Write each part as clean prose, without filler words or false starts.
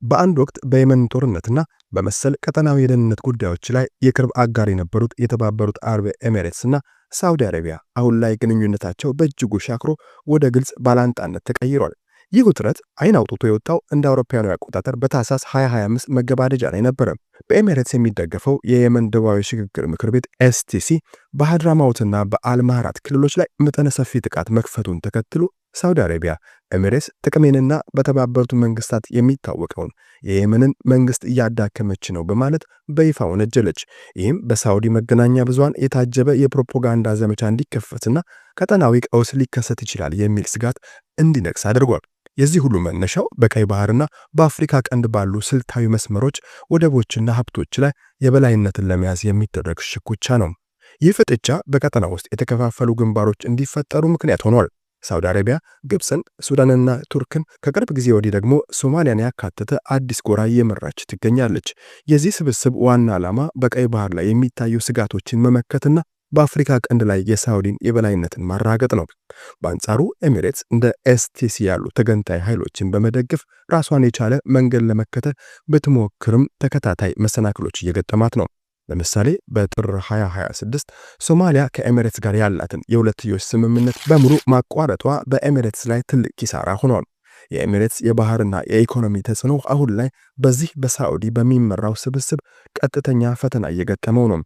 በአንድ ወቅት በየመን ጦርነትና በመሰል ቀጠናዊ የደህንነት ጉዳዮች ላይ የቅርብ አጋር የነበሩት የተባበሩት አረብ ኤሚሬትስና ሳውዲ አረቢያ አሁን ላይ ግንኙነታቸው በእጅጉ ሻክሮ ወደ ግልጽ ባላንጣነት ተቀይሯል። ይህ ውጥረት አይን አውጥቶ የወጣው እንደ አውሮፓውያኑ አቆጣጠር በታህሳስ 2025 መገባደጃ ላይ ነበረ። በኤሚሬትስ የሚደገፈው የየመን ደቡባዊ ሽግግር ምክር ቤት STC በሀድራማውትና በአልማህራት ክልሎች ላይ መጠነ ሰፊ ጥቃት መክፈቱን ተከትሎ ሳውዲ አረቢያ ኤሚሬትስ ጥቅሜንና በተባበሩት መንግስታት የሚታወቀውን የየመንን መንግስት እያዳከመች ነው በማለት በይፋ ወነጀለች። ይህም በሳውዲ መገናኛ ብዙሃን የታጀበ የፕሮፓጋንዳ ዘመቻ እንዲከፈትና ቀጠናዊ ቀውስ ሊከሰት ይችላል የሚል ስጋት እንዲነግስ አድርጓል። የዚህ ሁሉ መነሻው በቀይ ባህርና በአፍሪካ ቀንድ ባሉ ስልታዊ መስመሮች፣ ወደቦችና ሀብቶች ላይ የበላይነትን ለመያዝ የሚደረግ ሽኩቻ ነው። ይህ ፍጥጫ በቀጠና ውስጥ የተከፋፈሉ ግንባሮች እንዲፈጠሩ ምክንያት ሆኗል። ሳውዲ አረቢያ ግብፅን፣ ሱዳንና ቱርክን ከቅርብ ጊዜ ወዲህ ደግሞ ሶማሊያን ያካተተ አዲስ ጎራ እየመራች ትገኛለች። የዚህ ስብስብ ዋና ዓላማ በቀይ ባህር ላይ የሚታዩ ስጋቶችን መመከትና በአፍሪካ ቀንድ ላይ የሳውዲን የበላይነትን ማራገጥ ነው። በአንጻሩ ኤሚሬትስ እንደ STC ያሉ ተገንጣይ ኃይሎችን በመደገፍ ራሷን የቻለ መንገድ ለመከተል ብትሞክርም ተከታታይ መሰናክሎች እየገጠማት ነው። ለምሳሌ በጥር 2026 ሶማሊያ ከኤሚሬትስ ጋር ያላትን የሁለትዮሽ ስምምነት በሙሉ ማቋረጧ በኤሚሬትስ ላይ ትልቅ ኪሳራ ሆኗል። የኤሚሬትስ የባህርና የኢኮኖሚ ተጽዕኖ አሁን ላይ በዚህ በሳዑዲ በሚመራው ስብስብ ቀጥተኛ ፈተና እየገጠመው ነው።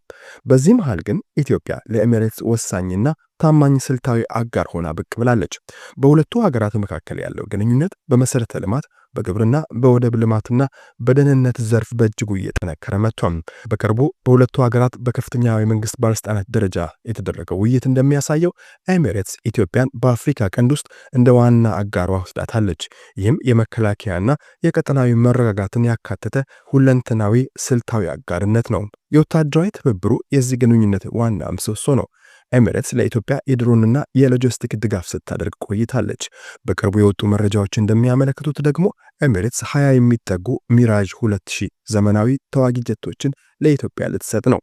በዚህ መሃል ግን ኢትዮጵያ ለኤሚሬትስ ወሳኝና ታማኝ ስልታዊ አጋር ሆና ብቅ ብላለች። በሁለቱ ሀገራት መካከል ያለው ግንኙነት በመሰረተ ልማት፣ በግብርና፣ በወደብ ልማትና በደህንነት ዘርፍ በእጅጉ እየጠነከረ መጥቷል። በቅርቡ በሁለቱ ሀገራት በከፍተኛ የመንግስት ባለስልጣናት ደረጃ የተደረገው ውይይት እንደሚያሳየው ኤሚሬትስ ኢትዮጵያን በአፍሪካ ቀንድ ውስጥ እንደ ዋና አጋሯ ወስዳታለች። ይህም የመከላከያና የቀጠናዊ መረጋጋትን ያካተተ ሁለንተናዊ ስልታዊ አጋርነት ነው። የወታደራዊ ትብብሩ የዚህ ግንኙነት ዋና ምሰሶ ነው። ኤሚሬትስ ለኢትዮጵያ የድሮንና የሎጂስቲክ ድጋፍ ስታደርግ ቆይታለች። በቅርቡ የወጡ መረጃዎች እንደሚያመለክቱት ደግሞ ኤሚሬትስ 20 የሚጠጉ ሚራዥ 2000 ዘመናዊ ተዋጊ ጀቶችን ለኢትዮጵያ ልትሰጥ ነው።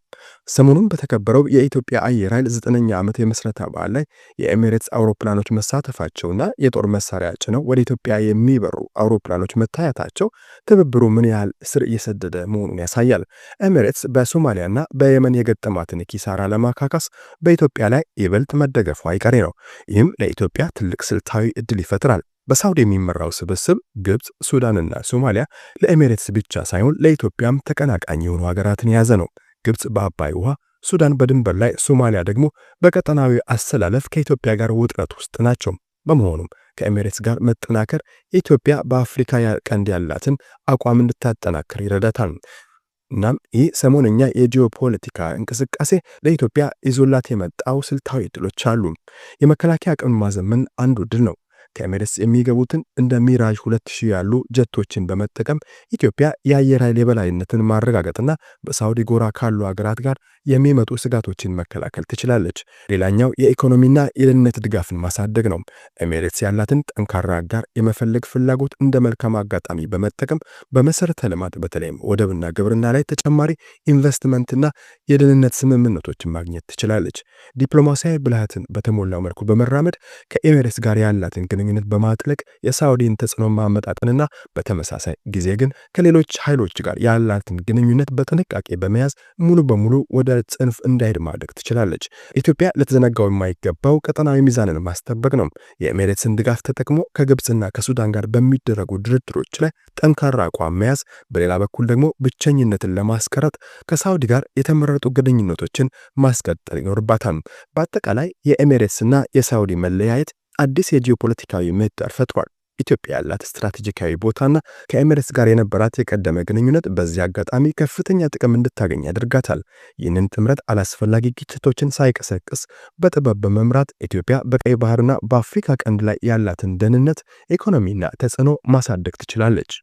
ሰሞኑን በተከበረው የኢትዮጵያ አየር ኃይል 9ኛ ዓመት የምስረታ በዓል ላይ የኤሚሬትስ አውሮፕላኖች መሳተፋቸውና የጦር መሳሪያ ጭነው ወደ ኢትዮጵያ የሚበሩ አውሮፕላኖች መታየታቸው ትብብሩ ምን ያህል ስር እየሰደደ መሆኑን ያሳያል። ኤሚሬትስ በሶማሊያና በየመን የገጠማትን ኪሳራ ለማካካስ በኢትዮጵያ ላይ ይበልጥ መደገፉ አይቀሬ ነው። ይህም ለኢትዮጵያ ትልቅ ስልታዊ እድል ይፈጥራል። በሳውዲ የሚመራው ስብስብ ግብፅ፣ ሱዳንና ሶማሊያ ለኤሚሬትስ ብቻ ሳይሆን ለኢትዮጵያም ተቀናቃኝ የሆኑ ሀገራትን የያዘ ነው። ግብፅ በአባይ ውሃ፣ ሱዳን በድንበር ላይ፣ ሶማሊያ ደግሞ በቀጠናዊ አሰላለፍ ከኢትዮጵያ ጋር ውጥረት ውስጥ ናቸው። በመሆኑም ከኤሚሬትስ ጋር መጠናከር ኢትዮጵያ በአፍሪካ ቀንድ ያላትን አቋም እንድታጠናክር ይረዳታል። እናም ይህ ሰሞነኛ የጂኦፖለቲካ እንቅስቃሴ ለኢትዮጵያ ይዞላት የመጣው ስልታዊ እድሎች አሉ። የመከላከያ አቅም ማዘመን አንዱ እድል ነው። ከኤሚሬትስ የሚገቡትን እንደ ሚራዥ 2000 ያሉ ጀቶችን በመጠቀም ኢትዮጵያ የአየር ኃይል የበላይነትን ማረጋገጥና በሳውዲ ጎራ ካሉ ሀገራት ጋር የሚመጡ ስጋቶችን መከላከል ትችላለች። ሌላኛው የኢኮኖሚና የደህንነት ድጋፍን ማሳደግ ነው። ኤሚሬትስ ያላትን ጠንካራ አጋር የመፈለግ ፍላጎት እንደ መልካም አጋጣሚ በመጠቀም በመሰረተ ልማት በተለይም ወደብና ግብርና ላይ ተጨማሪ ኢንቨስትመንትና የደህንነት ስምምነቶችን ማግኘት ትችላለች። ዲፕሎማሲያዊ ብልሃትን በተሞላው መልኩ በመራመድ ከኤሚሬትስ ጋር ያላትን ግንኙነት በማጥለቅ የሳውዲን ተጽዕኖ ማመጣጠንና በተመሳሳይ ጊዜ ግን ከሌሎች ኃይሎች ጋር ያላትን ግንኙነት በጥንቃቄ በመያዝ ሙሉ በሙሉ ወደ ጽንፍ እንዳይሄድ ማድረግ ትችላለች። ኢትዮጵያ ልትዘነጋው የማይገባው ቀጠናዊ ሚዛንን ማስጠበቅ ነው። የኤሚሬትስን ድጋፍ ተጠቅሞ ከግብፅና ከሱዳን ጋር በሚደረጉ ድርድሮች ላይ ጠንካራ አቋም መያዝ፣ በሌላ በኩል ደግሞ ብቸኝነትን ለማስቀረት ከሳውዲ ጋር የተመረጡ ግንኙነቶችን ማስቀጠል ይኖርባታል። በአጠቃላይ የኤሚሬትስና የሳውዲ መለያየት አዲስ የጂኦፖለቲካዊ ምህዳር ፈጥሯል። ኢትዮጵያ ያላት ስትራቴጂካዊ ቦታና ከኤሚሬትስ ጋር የነበራት የቀደመ ግንኙነት በዚህ አጋጣሚ ከፍተኛ ጥቅም እንድታገኝ ያደርጋታል። ይህንን ጥምረት አላስፈላጊ ግጭቶችን ሳይቀሰቅስ በጥበብ በመምራት ኢትዮጵያ በቀይ ባህርና በአፍሪካ ቀንድ ላይ ያላትን ደህንነት፣ ኢኮኖሚና ተጽዕኖ ማሳደግ ትችላለች።